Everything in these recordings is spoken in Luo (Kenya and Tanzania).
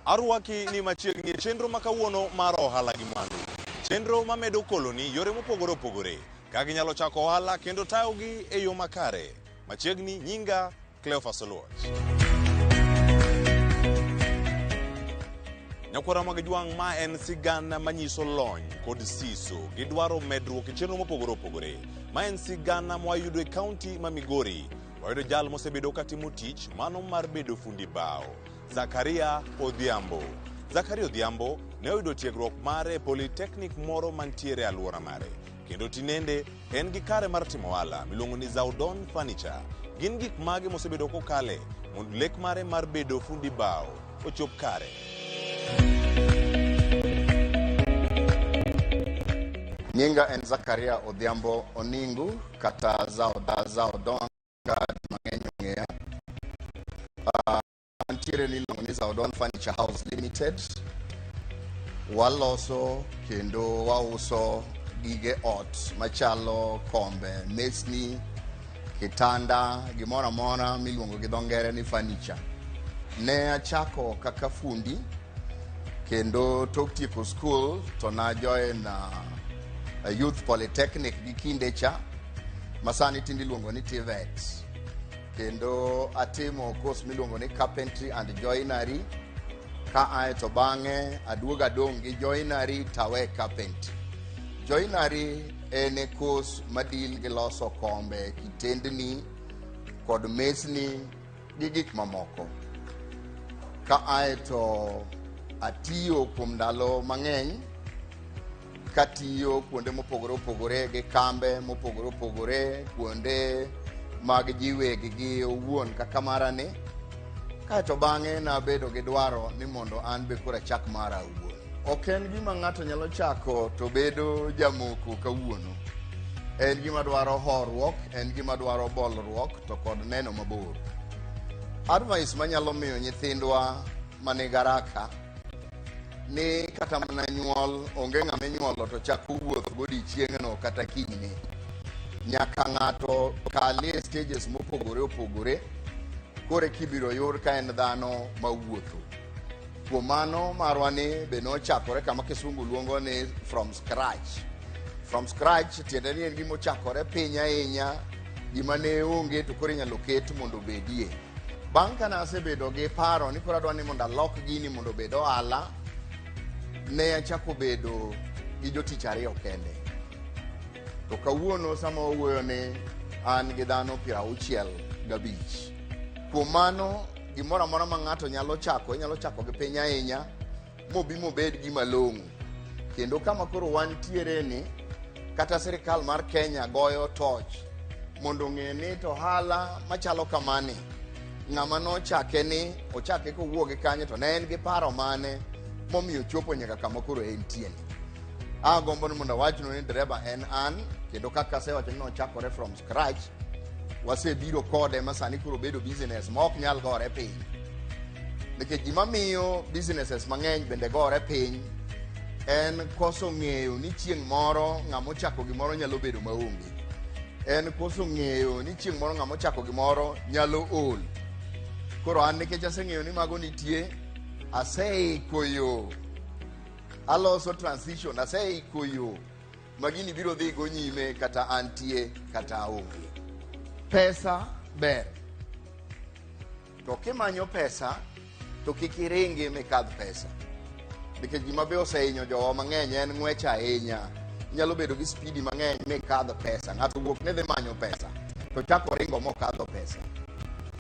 Arwaki ni machiegni e chenro ma kawuono mar ohala gi mwandu. Chenro mamedo koloni yore mopogore opogore ka ginyalo chako ohala kendo tayogi e yo makare. Machiegni nyinga Cleophas Oluoch. Nyakwara mag jwang' ma en sigana manyiso lony kod siso gi dwaro medruok e chenro mopogore opogore. Ma en sigana mwayudo e kaunti ma Migori. Wayudo jal mosebedo katimo tich mano mar bedo fundi bao, Zakaria Odhiambo. Zakaria Odhiambo ne oyudo tiegruok mare e polytechnic moro mantiere e alwora mare, kendo tinende en gi kare mar timo ohala miluongo ni Zaudon Furniture. Gin gik mage mosebedo kokale mondo lek mare mar bedo fundi bao ochop kare? Nyinga en Zakaria Odhiambo Oningu kata Zaudon ka ji mang'eny ong'eya. Antiere miluongo ni Zaudon Furniture House Limited. Waloso kendo wauso gige ot machalo kombe, mesni, kitanda, gimoro amora miluongo gi dho ngere ni furniture. Ne achako kaka fundi kendo tok tieko skul to na join Youth Polytechnic gi kinde cha ma sani tinde iluongo ni TVET. Kendo atimo course miluongo ni carpentry and joinery ka ae to bang'e aduogo adong' gi joinery tawe carpentry. Joinery en e course madil gi loso kombe, kitendni kod mesni gi gik mamoko. Ka ae to atiyo kuom ndalo mang'eny katiyo kuonde mopogore opogore gi kambe mopogore opogore, kuonde mag ji wegi gi owuon kaka mara ni. Kaeto bang'e nabedo gi dwaro ni mondo an be koro achak mara awuon. Ok en gima ng'ato nyalo chako to bedo jamoko kawuono. En gima dwaro horuok, en gima dwaro bolruok to kod neno mabor. Advice manyalo miyo nyithindwa mani garaka ni kata mana nyuol onge ng'ama inyuolo to chako wuoth godiechieng'no kata kinyne. Nyaka ng'ato kalie stages mopogore opogore kore kibiro yud ka en dhano mawuotho. Kuom mano marwa ni be nochakore kama kisungu luongo ni from scratch. From scratch tiende ni en gima ochakore piny ahinya, gima ne onge to koro inyalo ket mondo obedie. Bang' kane asebedo gi paro ni koro adwa ni mondo alok gini mondo obed ohala, ne achako bedo gi jotich ariyo kende. To kawuono sama wawuoyo ni an gi dhano 65. Kuom mano, gimoro amora ma ng'ato nyalo chako, inyalo chako gi piny ahinya mobi mobed gima long'o. Kendo kama koro wantiere ni, kata sirikal mar Kenya goyo toch mondo ong'e ni to ohala machalo kamani, ng'ama nochake ni, ochake kowuok gi kanye to ne en gi paro mane momiyo ochopo nyaka kama koro entie ni. Agombo ni mondo awachnu ni dereba en an, kendo kaka asewacho ni nochakore from scratch, wasebiro kode ma sani koro obedo business ma ok nyal gore piny. Nikech gima miyo businesses mang'eny bende gore piny en koso ng'eyo ni chieng' moro ng'ama ochako gimoro nyalo bedo maonge. En koso ng'eyo ni chieng' moro ng'ama ochako gimoro nyalo ol. Koro an nikech aseng'eyo ni mago nitie, aseiko yo. Aloso transition, aseiko yo ma gini biro dhi go nyime kata antie kata aonge. Pesa ber. To kimanyo pesa to kik iringi mikadh pesa. Nikech gima be osehinyo jowa mang'eny en ng'wech ahinya. Inyalo bedo gi spidi mang'eny mikadh pesa. Ng'ato wuok ni dhi manyo pesa to chako ringo mokadho pesa.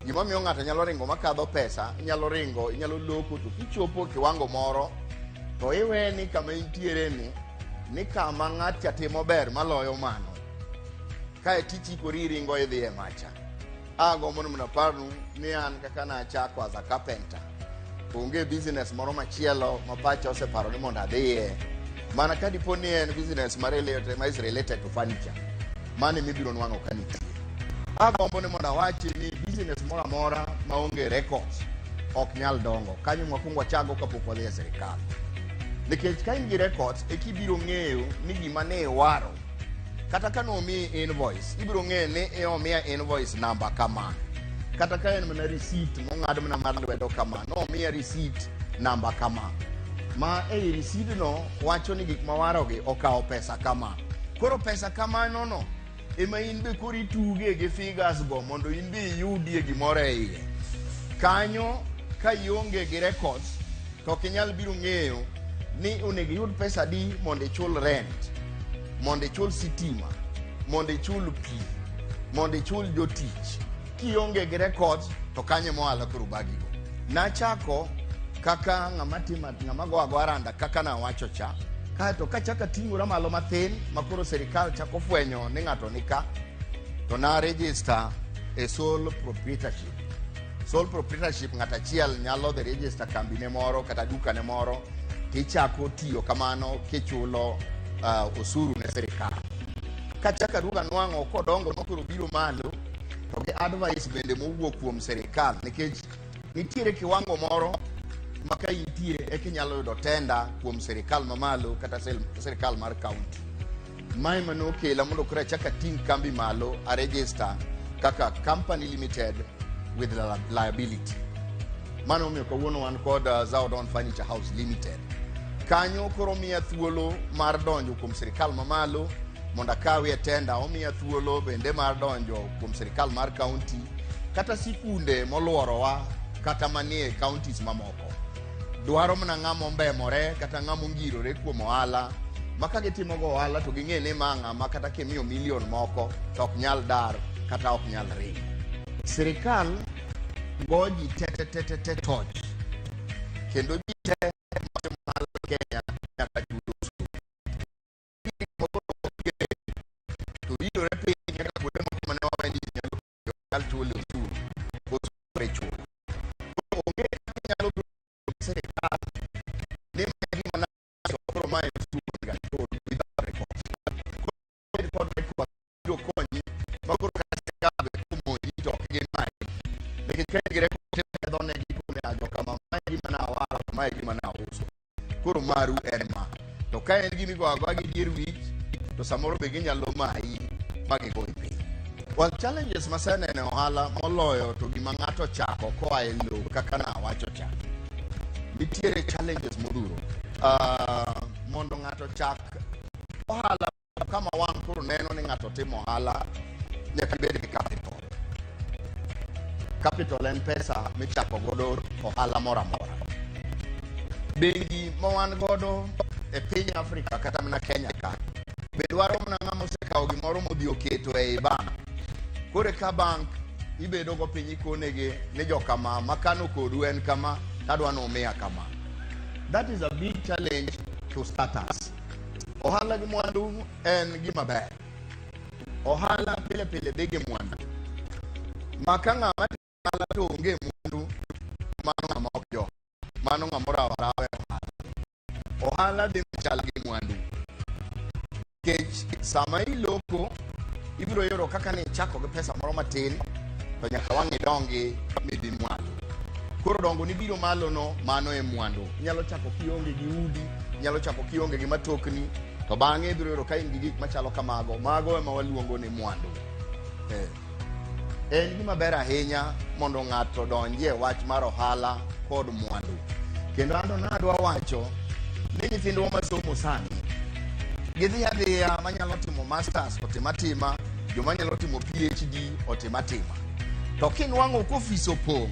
Gima miyo ng'ato nyalo ringo makadho pesa, inyalo ringo, inyalo loko to kichopo kiwango moro to iwe ni kama intiere ni ni kama ng'at cha timo ber maloyo mano. Kae tichikori iringo idhi e macha. Agombo ni mondo aparnu ni an kaka nachako as a carpenter. Onge business moro machielo ma pacha oseparo ni mondo adhiye. Mana ka dipo ni en business ma related, ma is related to furniture. Mano ema ibiro nwang'o ka nitie. Agombo ni mondo awachi ni business moro amora maonge records ok nyal dongo. Kanyo mwakwongo wachago kapok wadhi e sirikal. Nikech ka in gi records eka ibiro ng'eyo ni gima ne iwaro kata ka nomiyi invoice ibiro ng'eyo ni omiya invoice namba kama. Kata ka en mana receipt mong'ad mana mar lwedo kama, nomiya receipt namba kama. Ma ei risidno wacho ni gik mawarogi okawo pesa kama. Koro pesa kamano no ema in be koro ituge gi figures go mondo in be iyudie gimoro e iye. Kanyo ka ionge gi records to ok inyal biro ng'eyo ni onego iyud pesa adi mondo ichul rent, mondo ichul sitima, mondo ichul pi, mondo ichul jotich. Kionge gi records to kanyo ema ohala koro bagigo. Nachako kaka ng'ama timo ng'ama go agoa randa kaka nawacho cha. Kaeto kachako ating'ora malo mathin makoro sirikal chako fwenyo ni ng'ato nika to na register e sole proprietorship. Sole proprietorship ng'ato achiel nyalo dhi register kambine moro kata dukane moro tichako tiyo kamano kichulo osuru ne sirikal. Kachako aduogo anwang'o kodongo nokoro biro malo to gi advice bende mowuok kuom sirikal nikech nitiere kiwango moro ma ka intie eka inyalo yudo tenda kuom sirikal mamalo kata sirikal mar county. Mae manokela mondo koro achak ating' kambi malo a register kaka company limited with liability. Mano omiyo kawuono wan kod Zaodon Furniture House Limited. Kanyo koro miya thuolo mar donjo kuom sirikal mamalo mondo akawie tenda, omiya thuolo bende mar donjo kuom sirikal mar county kata sikunde moluorowa kata manie counties mamoko. Dwaro mana ng'ama ombemore kata ng'ama ongirore kuom ohala ma ka gitimo go ohala to ging'e ni ma ng'ama kata kimiyo milion moko to ok nyal dar kata ok nyal ringo. Sirikal go ji te te te te te toch kendo ji te matimo ohala e Kenya nyaka chul osuru. To ridore piny nyaka kuonde moko mane wawe ni ji nyalo nyal chulo osuru osuru ichulo. Koro onge kaka inyalo bedo gi sirikal ni ma e gima nawacho koro mae osuru onego achul without records. Koro bed kod records biro konyi ma koro kata sirikal be komonji to ok gimayi. Nikech ka in gi record tipedho negi kuom ya jokama mae e gima nawaro to mae e gima nauso. Koro maru en ma. To ka en gima igoyo agoya gi dier wich to samoro be ginyalo mayi ma gigoyi piny. Well, challenges maseneno e ohala moloyo to gima ng'ato chako koa e lowo kaka nawacho cha. Nitiere challenges modhuro. Mondo ng'ato chak ohala kama wang' koro neno ni ng'ato timo ohala nyaka ibed gi capital. Capital en pesa michako godo ohala moro amora. Bengi ma wan godo e piny Afrika kata mana Kenya ka be dwaro mana ng'ama osekawo gimoro modhi oketo ei bank. Koro ka bank ibedo go piny ikonegi ni jokama makano kodu en kama tadwa ni umiya kama. That is a big challenge to starters. Ohala gi mwandu en gima ber. Ohala pile pile dhi gi mwandu. Ma ka ng'ama timo ohala to onge mwandu, mano ng'ama ok jo. Mano ng'ama orawo arawa e ohala. Ohala dhi machal gi mwandu. Nikech sama iloko, ibiro yudo kaka ne ichako gi pesa moro matin, to nyaka wang' idongi midhi mwalo. Koro dongo ni biro malo no, mano e mwandu. Inyalo chako kionge gi udi, inyalo chako kionge gi matokni, to bang'e ibiro yudo ka in gi gik machalo kamago. Mago ema waluongo ni mwandu. En gima ber ahinya mondo ng'ato odonjie wach mar ohala kod mwandu. Kendo anto nadwa wacho ni nyithindwa masomo sani gidhi adhiya manyalo timo masters otim atima, joma nyalo timo PhD otim atima. To kinwang'o ka ofis opong',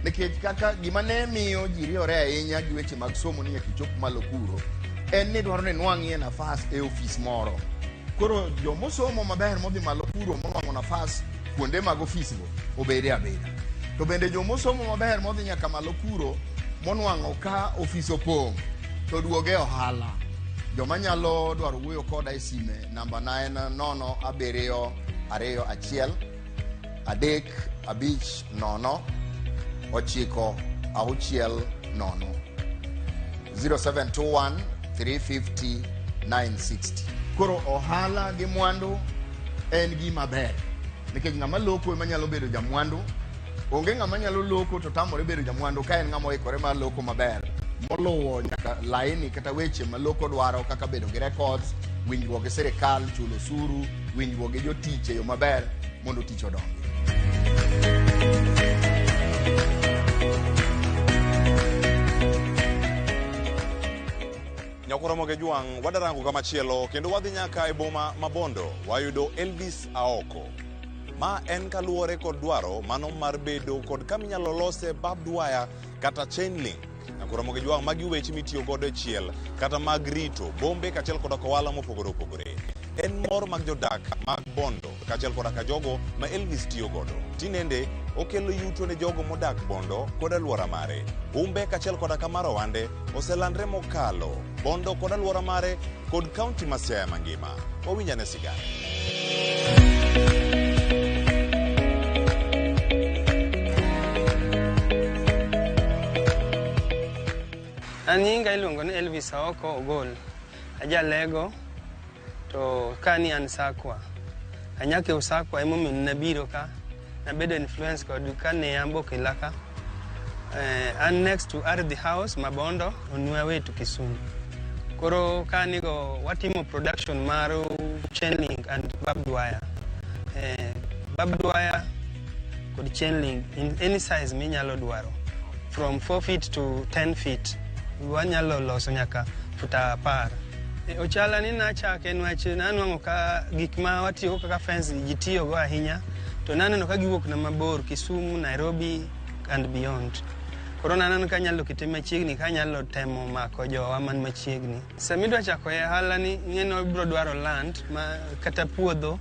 nikech kaka gima ne miyo ji riwore ahinya gi weche mag somo ni nyaka ichop malo kuro, en ni dwaro ni nwang'ie nafas e ofis moro. Koro jomosomo maber modhi malo kuro monwang'o nafas kuonde mag ofisgo obede abeda. To bende jomosomo maber modhi nyaka malo kuro monwang'o ka ofis opong' to duoge ohala. Joma nyalo dwaro wuoyo koda e sime namba na en 0 7 2 1 3 5 0 9 6 0 0721 350 960. Koro ohala gi mwandu en gima ber nikech ng'ama loko ema nyalo bedo jamwandu. Onge ng'ama nyalo loko to tamore bedo jamwandu ka en ng'ama oikore mar loko maber moluwo nyaka laini kata weche ma loko dwaro kaka bedo gi records, winjruok gi sirikal, chulo osuru, winjruok gi jotich e yo maber mondo tich odongi. Nyakwar Jwang' wadarango kamachielo kendo wadhi nyaka e boma ma Bondo wayudo Elvis Aoko. Ma en kaluwore kod dwaro mano mar bedo kod kama inyalo lose barbed wire kata chain link. Nyakwar Jwang' magi weche mitiyo godo e chiel kata mag rito bombe kaachiel koda ohala mopogore opogore. En mor mag jodak mag Bondo kaachiel koda ka jogo ma Elvis tiyo godo. Tinende okelo yuto ne jogo modak Bondo kod alwora mare. Humbe kaachiel koda ka mar ohande oselandre mokalo Bondo kod alwora mare kod kaunti ma Siaya mangima. Wawinj ane sigana. An nyinga iluongo ni Elvis Aoko Ogol. Ajalego to kani an Sakwa. Anyake Usakwa emomiyo nabiro ka. Nabedo influence kod kane Yambo okela ka. An next to Ardhi House, Mabondo, on my way to Kisumu. Koro kanigo watimo production mar chain link and barbed wire. Barbed wire kod chain link in any size minyalo dwaro. From 4 feet to 10 feet. Wanyalo loso nyaka futa 10. Ochala ni nachake nwach nanwang'o ka gik ma watiyogo kaka fence ji tiyogo ahinya to naneno ka giwuok na mabor Kisumu, Nairobi and beyond. Koro naneno ka anyalo kete machiegni ka anyalo temo mako jowa man machiegni. Sama idwa chako ohala ni ing'e ibiro dwaro land ma, kata puodho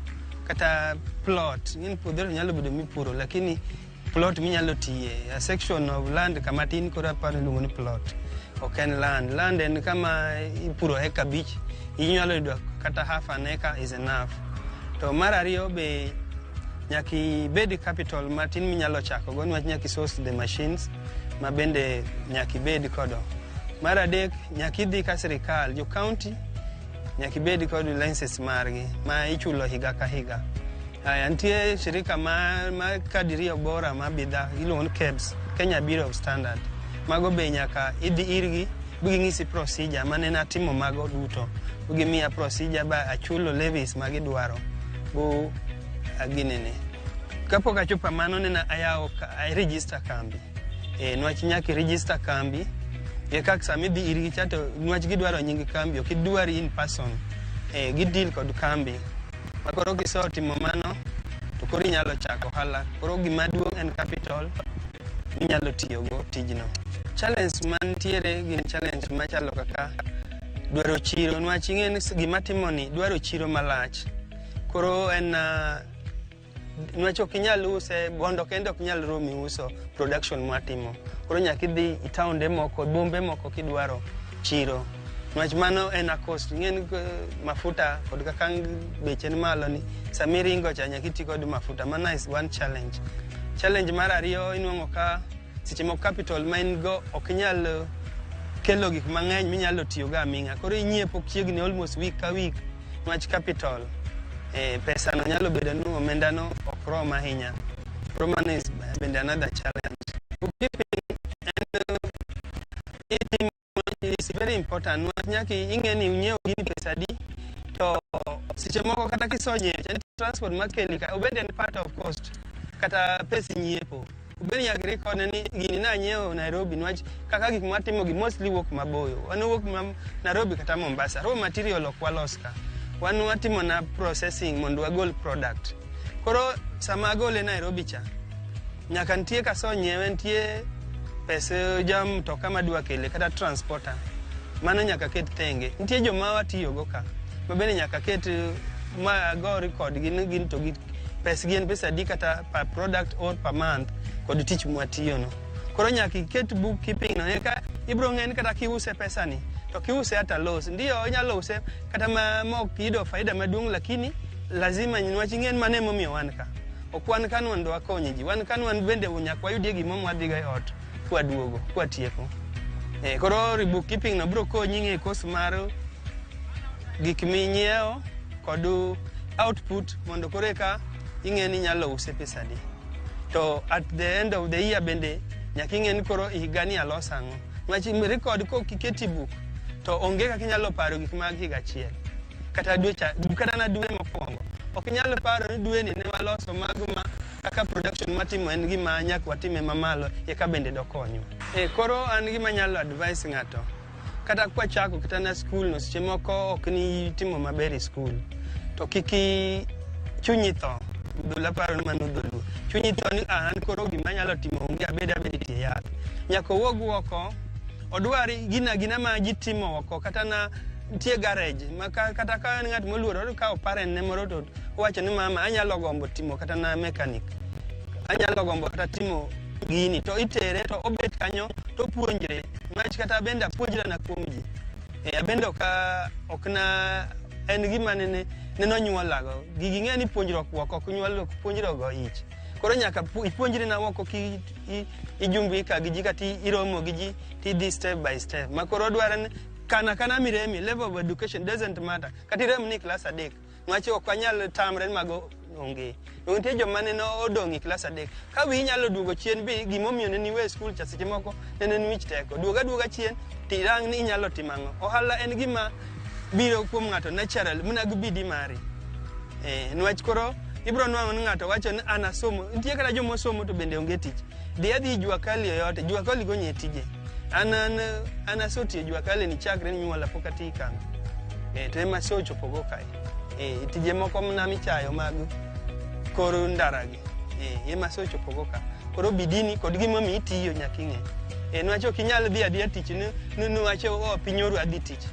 kata plot. Ing'e ni puodho to nyalo bedo mipuro lakini plot minyalo tiye a section of land kama tin koro aparo iluongo ni plot. Ok en land. Land en kama ipuro eka 5, inyalo yudo kata half an acre is enough. To mar ariyo be nyaka ibed capital matin minyalo chako go niwach nyaka source the machines ma bende nyaka ibed kodo. Mar adek nyaka idhi ka sirikal, jo county nyaka ibed kod license margi ma ichulo higa ka higa. Aya, nitie shirika ma kadirio bora ma bidhaa iluongo ni KEBS, Kenya Bureau of Standard. Mago be nyaka idhi irgi ging'isi procedure mane natimo mago duto. Gimiya procedure ba achulo levies ma gidwaro bu aginene. Kapok achopo mano nena ayawo I register kambi. Nwach nyaka i register kambi eka sama idhi irgi cha to nwach gidwaro nying kambi ok idwari in person. Gideal kod kambi. Ma koro kisetimo mano to koro inyalo chako ohala. Koro gima duong' en capital minyalo tiyogo tijno. Challenge mantiere gin challenge machalo kaka dwaro chiro nwach ing'e ni gima timoni dwaro chiro malach. Koro en nwach ok inyal use Bondo kende ok nyal romi uso production mwatimo. Koro nyaka idhi e taonde moko, bombe moko kidwaro chiro. Nwach mano en a cost. Ing'e ni mafuta kod kaka beche ni malo ni sama iringo cha nyaka iti kod mafuta. Mano is one challenge. Challenge mar ariyo inuang'o ka seche moko capital ma in go ok inyal kelo gik mang'eny minyalo tiyogo aming'a. Koro inyiepo chiegni almost week ka week nwach capital. Pesa no nyalo bedo ni omenda no ok rom ahinya. Koro mano is bende another challenge. Bookkeeping en itimo is very important nwach nyaka ing'e ni inyiewo gini pesa adi to seche moko kata kisonyiewo cha transport makeli ka obed en part of cost kata pes nyiepo. Obed nyaka record ni gini nanyiewo Nairobi nwach kaka gik mwatimo gi mostly wuok maboyo. Wan wuok Nairobi kata Mombasa. Raw material ok walos ka. Wan watimo na processing mondo wagol product. Koro sama agole Nairobi cha, nyaka nitie kasonyiewe nitie pes ja mtoka madwa kele kata transporter. Mano nyaka ket tenge. Nitie joma watiyogo ka ma bende nyaka ket ma go record gi ni gin to gi pesgi en pesa adi kata per product or per month kod tich mwatiyo no. Koro nyaka iket bookkeeping no eka ibiro ng'e ni kata kiuse pesa ni to kiuse at a loss. Ndiyo inyalo use kata ma ok iyudo faida maduong' lakini lazima nwach ing'e ni mano emomiyo wan ka. Ok wan ka ni mondo wakony ji, wan ka ni wan bende nyaka wayudie gima mwadhigo e ot kwaduogo, kwatieko. Koro bookkeeping no biro konyi ng'e cost mar gik minyiewo kod output mondo koro eka ing'e ni inyalo use pesa adi. To at the end of the year bende nyaka ing'e ni koro higani aloso ang'o. Niwach record kok iketi book to onge kaka inyalo paro gik mag higa achiel. Kata dweche, kata na dwe mokwongo. Ok inyal paro ni dweni ne waloso mago ma kaka production matimo en gima nyaka watime mamalo eka bende dokonywa. Koro an gima anyalo advise ng'ato Kata kwachako kata na skul no seche moko ok ni timo maber e skul to kik chunyi tho. Dholuo aparo ni mano dholuo. Chunyi tho ni an koro gima anyalo timo onge abed abed e tie yath. Nyaka owuog oko odwar gina ma ji timo oko kata na nitie garage ma kata ka en ng'at moluoro okawo parent ne moro to owacho ni mama anyalo gombo timo kata na mechanic. Anyalo gombo kata timo gini to itere to obet kanyo to opuonjre. Mach kata bende apuonjra na kuom ji. Abende ok na en gima nene nonyuolago. Gigi ng'e ni puonjruok oko ok nyuol ok puonjruok go ich. Koro nyaka ipuonjri na oko ki ijumbika gi ji kata iromo gi ji tidhi step by step. Ma koro dwaro ni kana miremi level of education doesn't matter. Kata irem ni klas 3. Niwach ok wanyal tamre mago onge. Nitie joma nene odong' e klas 3. Ka wiyi nyalo duogo chien bi gimomiyo ne niwe skul cha seche moko nene en wich teko. Duog aduoga chien tirang ni inyalo timo ang'o. Ohala en gima biro kuom ng'ato natural mana gi bidii mari. Niwach koro ibiro nwang'o ni ng'ato wacho ni an asomo. Nitie kata joma osomo to bende onge tich. Dhi adhi Jua Kali yoyote. Jua Kali gonye tije. An asetiyo Jua Kali ni chakre nyuola pok ati kambi. To ema asechopogo kae. Tije moko mana michayo mag kor ndaragi. Ema asechopogo ka. Koro bidini kod gimomiyo itiyo nyaka ing'e. Niwach ok inyal dhi adhiya tich ni niwach piny oru adhi tich.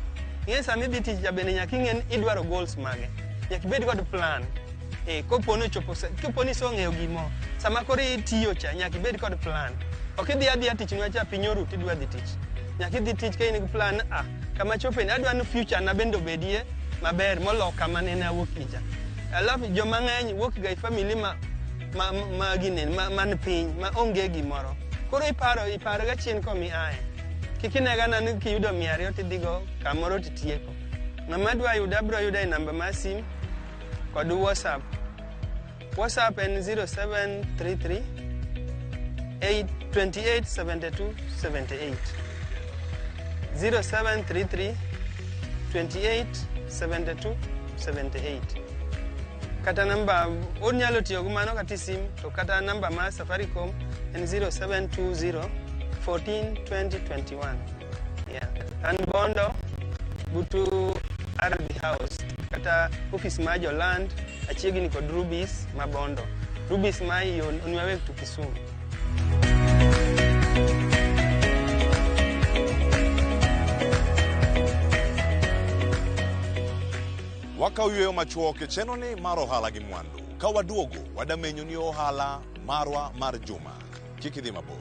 Ing'e sama idhi tich cha bende nyaka ing'e ni idwaro goals mage. Nyaka ibed kod plan. Kopo ni ochopo kopo ni isong'eyo gimo, sama koro itiyo cha nyaka ibed kod plan. Ok idhi adhiya tich niwach piny oru tidwa dhi tich. Nyaka idhi tich ka in gi plan kama chope ni adwa ni future na bende obedie maber molo kama nene awuokie cha. Alafu joma ng'eny wuok ga e family ma ginene man piny ma onge gimoro. Koro iparo ga chien komi aye. Kik inega na ni kiyudo 200 tidhigo kamoro titieko. Ng'ama dwa yuda biro yuda e namba mar sim kod WhatsApp. WhatsApp en 0733 828 72 78. 0733 28 72 78. Kata namba unyalo tiyo gi mano kata sim to kata namba mar Safaricom en 0720 14 20 21. Yeah. An Bondo butu RB House kata office mar Joland achiegni kod Rubis ma Bondo. Rubis ma yo on your way to Kisumu. Wakaw yweyo machuok e chenro ni mar ohala gi mwandu. Ka waduogo, wadamenyo ni ohala marwa mar juma. Kik idhi mabor.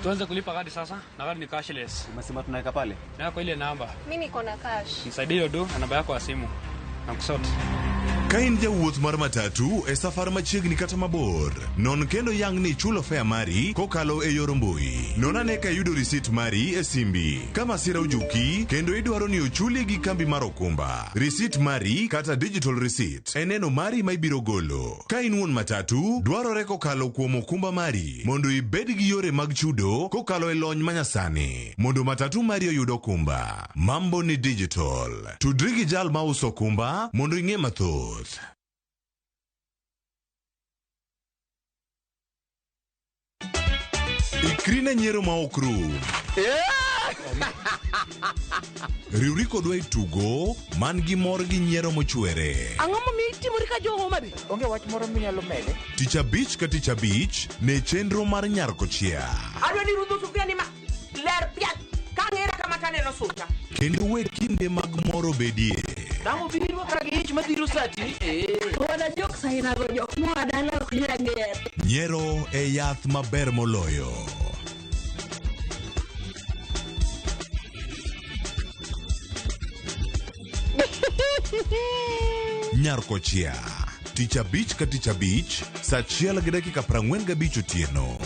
Tuanze kulipa kadi sasa, na kadi ni cashless. Umesema tunaweka pale? Na kwa ile namba. Mimi niko na cash. Nisaidie hiyo do na namba yako ya simu. Na kusort. Ka in jawuoth mar matatu e safar machiegni kata mabor, non kendo yang ni ichulo fare mari kokalo e yor mbui. Non ane ka iyudo risit mari e simbi. Ka masira ojuki kendo idwaro ni ochuli gi kambi mar okumba, risit mari kata digital receipt e neno mari ma ibiro golo. Ka in wuon matatu, dwarore kokalo kuom okumba mari mondo ibed gi yore mag chudo kokalo e lony manyasani mondo matatu mari oyud okumba. Mambo ni digital. Tudri gi jal mauso okumba mondo ing'e mathoth. Ikri ne nyiero ma ok rum. Riwri kodwa e tugo man gi mor gi nyiero mochwere. Ang'o momiyo itimori ka jo Homa Bay? Onge wach moro minyalo mede. Tich abich ka tich abich ne chenro mar Nyar Kochia. Adwa ni rudho sufuria ni ma ler piat ka ang'era kama taneno sucha. Kendo we kinde mag mor obedie. Dang' obiro kata gi ich madhiro sati. Wana jok sainago jok moa dala ok nyal ger. Nyiero e yath maber moloyo. Nyar Kochia. Tich abich ka tich abich, saa 1:45 otieno.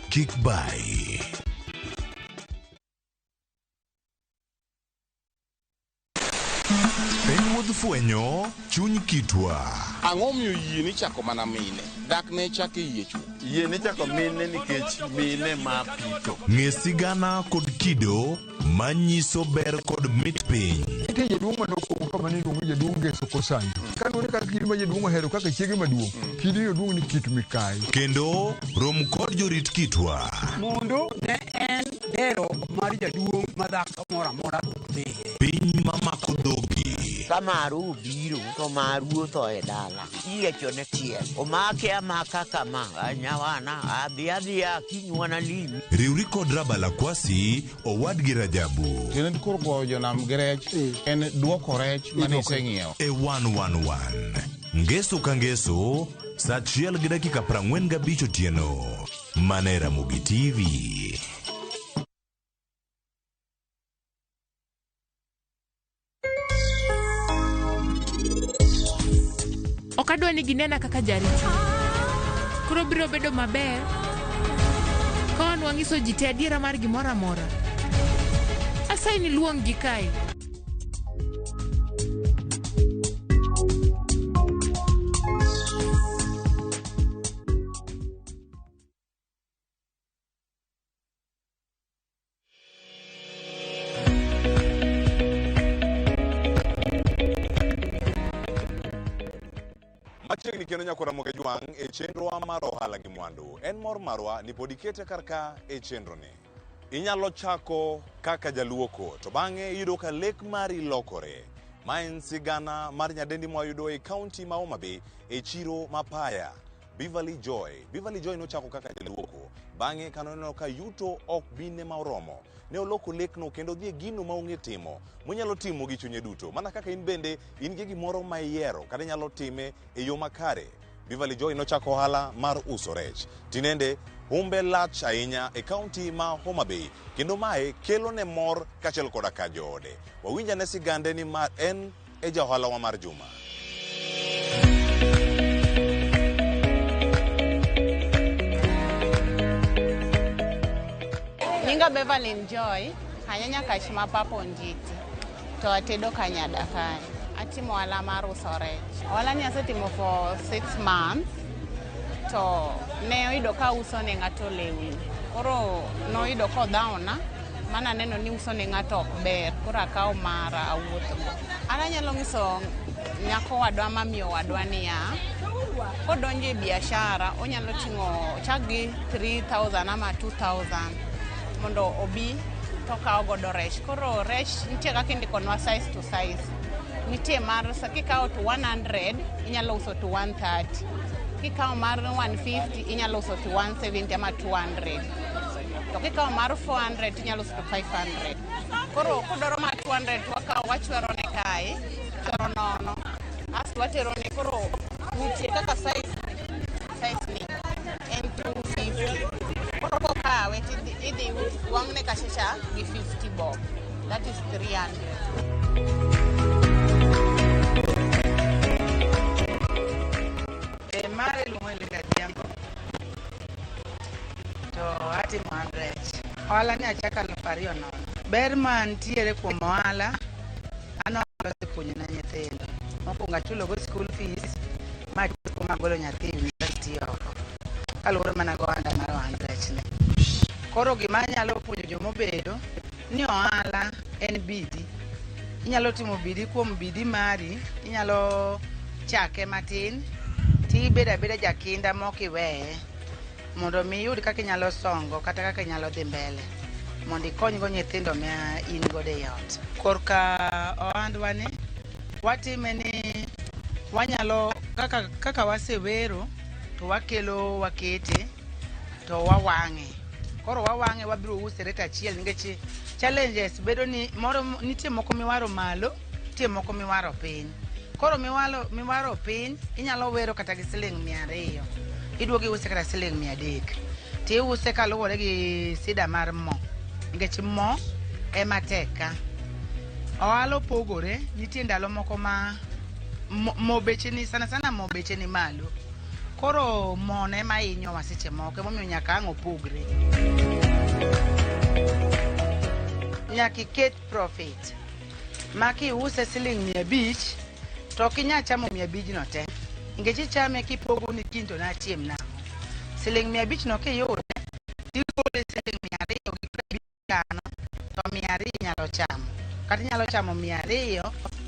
Kik bai. En wuodh fwenyo chuny kitwa. Ang'o miyo yie ni chako mana mine? Dak ne chako e yie chwo. Yie ni chako mine nikech mine ma pito. Ng'e sigana kod kido manyiso ber kod mit piny. Nitie jaduong' mane Ngeso Kosanjo. Kaluwore kaka kidi ma jaduong' ohero kaka chiege maduong', kidi no duong' ni Kit Mikayi. Kendo rom kod jorit kitwa. Mondo ne en dero mar jaduong' ma dhako moro amora ok dhiye. Piny mamako dhogi. Ka maru obiro to maru otho e dala, iyiechone tiel. Omake amaka kama, nyawana, adhi adhiya kiny wanalimi. Riwri kod Rabala Kwasi, owadgi Rajabu. Tiende ni koro goyo jonam gi rech en duoko rech mane iseng'iewo. E 111. Ngeso ka ngeso, saa achiel gi dakika 45 otieno. Mana e Ramogi TV. Ok adwa ni ginena kaka jaricho. Koro biro bedo maber ka wan wang'iso ji te adiera mar gimoro amora. Asayi ni luong gi kae. Machiegni kendo nyako Ramogi Jwang' e chenrowa mar ohala gi mwandu. En mor marwa ni pod ikete kar ka e chenroni. Inyalo chako kaka jaluoko to bang'e iyudo ka lek mari lokore. Ma en sigana mar nyadendi mwayudo e kaunti ma Homa Bay e chiro ma Paya. Beverly Joy. Beverly Joy nochako kaka jaluoko. Bang'e ka noneno ka yuto ok bine ma oromo, ne oloko lekno kendo odhi e gino ma ong'e timo, monyalo timo gi chunye duto. Mana kaka in bende in gi gimoro ma iyiero kata inyalo time e yo makare. Beverly Joy nochako ohala mar uso rech. Tinende humbe lach ahinya e kaunti ma Homa Bay kendo mae kelo ne mor kaachiel koda ka joode. Wawinj ane sigande ni ma en e ja ohalawa mar juma. Nyinga Beverly Joy, anyanya kach ma Papa Onjiti, to atedo Kanyada kae. Atimo ohala mar uso rech. Ohala ni asetimo for 6 months, to ne oyudo ka uso ne ng'ato lewni. Koro noyudo kodhawna, mana neno ni uso ne ng'ato ok ber, koro akawo mara awuothgo. An anyalo nyiso nyako wadwa ma miyo wadwa niya, kodonjo e biashara onyalo ting'o ochak gi 3000 ama 2000 mondo obi tokawo godo rech. Koro rech nitie kaka indikonwa size to size. Nitie mar kikawo to 100 inyalo uso to 130. Kikawo mar 150 inyalo uso to 170 ama 200. To kikawo mar 400 tinyalo uso to 500. Koro kodwaro mar 200 to wakawo wachwero ne kae, chwero nono. Asto watero ne koro nitie kaka size ni en 250. Koro kokawe tidhi idhi wang'ne kachacha gi 50 bob. That is 300. E mare iluongo ni Linda Adhiambo. To atimo ohand rech. Ohala ni achako 2000. Ber mantiere kuom ohala, an ohala osepuonjona nyithindo. Mokwongo achulogo school fees, matieko magolo nyathi e university oko. Kaluwore mana gi ohanda mar ohand rech ni. Koro gima anyalo puonjo jomobedo, ni ohala en bidii. Inyalo timo bidii kuom bidii mari, inyalo chake matin, tibedo abeda jakinda mok iweye. Mondo mi iyud kaka inyalo songo kata kaka inyalo dhi mbele. Mondo ikonygo nyithindo ma in godo e ot. Korka ohandwa ni, watime ni wanyalo kaka wasewero to wakelo wakete to wawang'e. Koro wawang'e wabiro use rate achiel nikech challenges bedo ni moro nitie moko miwaro malo, nitie moko miwaro piny. Koro miwaro piny inyalo wero kata gi siling 200. Iduogo iuse kata siling 300. Tiuse kaluwore gi sida mar mo. Nikech mo ema tek ka. Ohala opogore, nitie ndalo moko ma mo beche ni sana sana mo beche ni malo. Koro mo no ema hinyowa seche moko emomiyo nyaka ang' opogre. Nyaka iket profit. Ma kiuse siling 500 to ok inyal chamo 500 no te. Nikech ichame kipogo ni kiny to nachiem nang'o. Siling 500 no kiyude, tigole siling 250 to 200 inyalo chamo. Kata inyalo chamo 200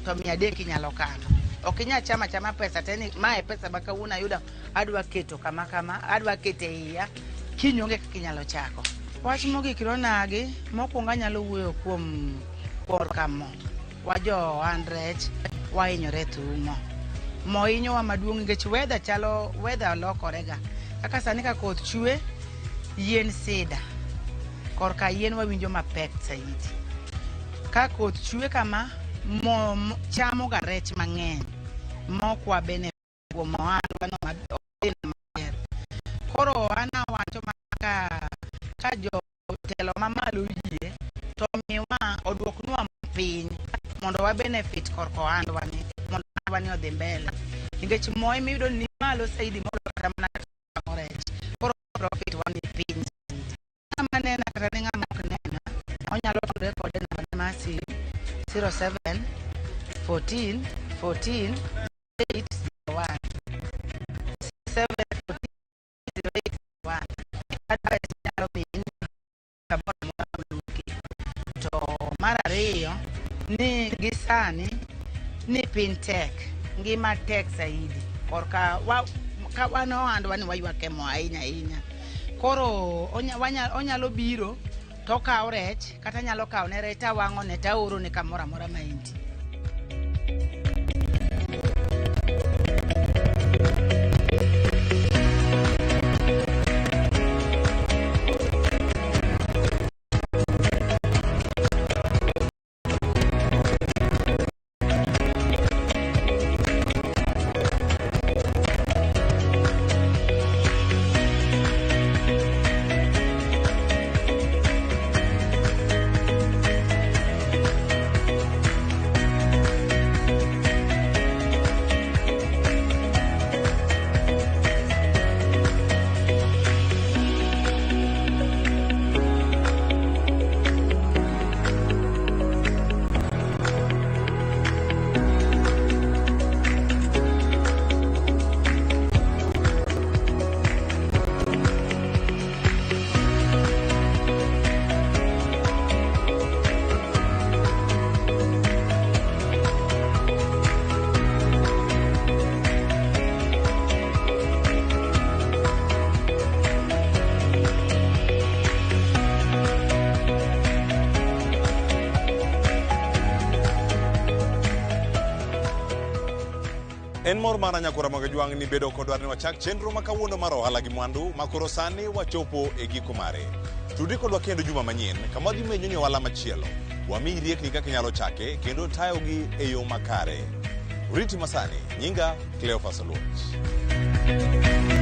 to 300 inyalo kano. Ok inyal chamo achama pesa te ni mae pesa ma kawuono ayudo adwa keto kama kama, adwa keto e iya, kiny onge kaka inyalo chako. Wach mogik ronagi, mokwongo anyalo wuoyo kuom korka mo. Wa jo ohand rech wahinyore through mo. Mo hinyowa maduong' nikech weather chalo weather lokore ga. Kaka sani ka koth chwe, yien sida. Korka yien wawinjo mapek saidi. Ka koth chwe kama, mo chamo ga rech mang'eny. Mokwa bene kuom ohandwa no odhi maber. Koro an awacho ma ka jotelo mamalo oyie to miwa oduoknwa piny mondo wa benefit korka ohandwa ni mondo ohandwa ni odhi mbele. Nikech mo emiyudo ni malo saidi moloyo kata mana wang'o rech. Koro profit wa ni piny saidi. Ng'ama nena kata ne ng'ama ok nena, onyalo tudore kode e namba ne mar simu 07 14 14 8 01 7 14 08 01. Advice nyalo miyi kamoro amora moluongi. To mar ariyo ni gi sani ni piny tek, ngima tek saidi. Korka wa, ka wan ohandwa ni waywak e mo ahinya ahinya. Koro onyalo biro to okawo rech kata nyalo kawo ne rech tawang'o ne taoro ne kamoro amora ma entie. En mor mara nyakora mag jwang' ni bedo kodwa ni wachak chenro ma kawuono mar ohala gi mwandu ma koro sani wachopo e giko mare. Tudri kodwa kendo juma manyien kama wadhi menyo ni ohala machielo. Wamiyi riekni kaka inyalo chake kendo tayogi e yo makare. Oriti masani, nyinga Cleophas Oluoch.